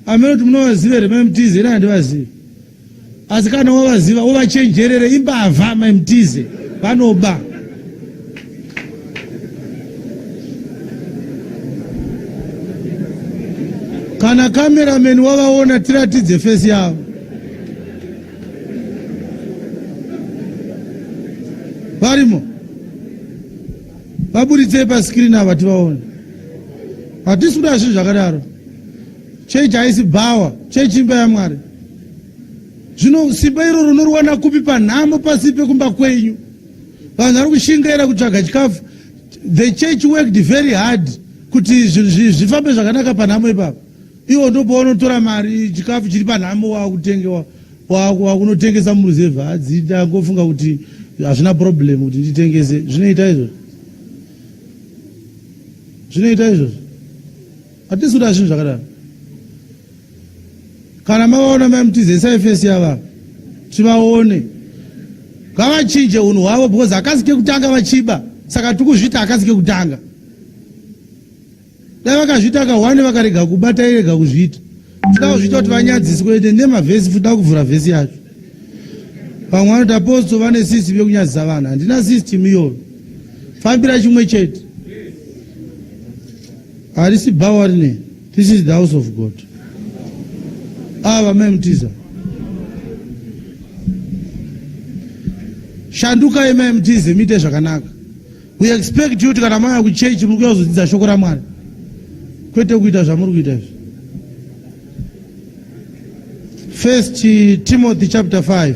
Amene kuti munovaziva here mai Mutize? Ini handivazivi. Asi kana wavaziva uvachenjerere, imbavha mai Mutize, vanoba. Kana cameraman wavaona tiratidze face yavo. Varimo. Vaburitsei pascreen ava tivaone. Hatisi kuda zvinhu zvakadaro. Chechi haisi bhawa, chechi imba yaMwari. Zvino simba iroro unoriwana kupi panhamo pasi pekumba kwenyu? Vanhu vari kushingaira kutsvaga chikafu. The church worked very hard kuti zvinhu zvifambe zvakanaka panhamo ipapo. Iwo ndopaunotora mari chikafu chiri panhamo wakutengewa wakunotengesa muruzevha hadzi ndangofunga kuti hazvina problem kuti nditengese. Zvinoita izvozvo? Zvinoita izvozvo? Hatisi kuda zvinhu zvakadaro. Kana mavaona mai Mutize isai fesi yava tivaone. Ngavachinje unhu hwavo because hakasi kekutanga vachiba saka tikuzviita hakasi kekutanga. Dai vakazviita kahwani vakarega kuba tairega kuzviita. Tida kuzviita kuti vanyadziswe ende nemavhesi futi da kuvhura vhesi yacho. Vamwe vanoti apostle vane system yekunyadzisa vanhu. Handina system iyoyo. Fambira chimwe chete. Harisi bhawa rine. This is the house of God. Ava mai Mutiza. Shandukai mai Mutize muite zvakanaka. We expect you kuti kana mauya kuchechi muri kuuya kuzodzidza shoko raMwari. Kwete kuita zvamuri kuita izvi. First Timothy chapter 5.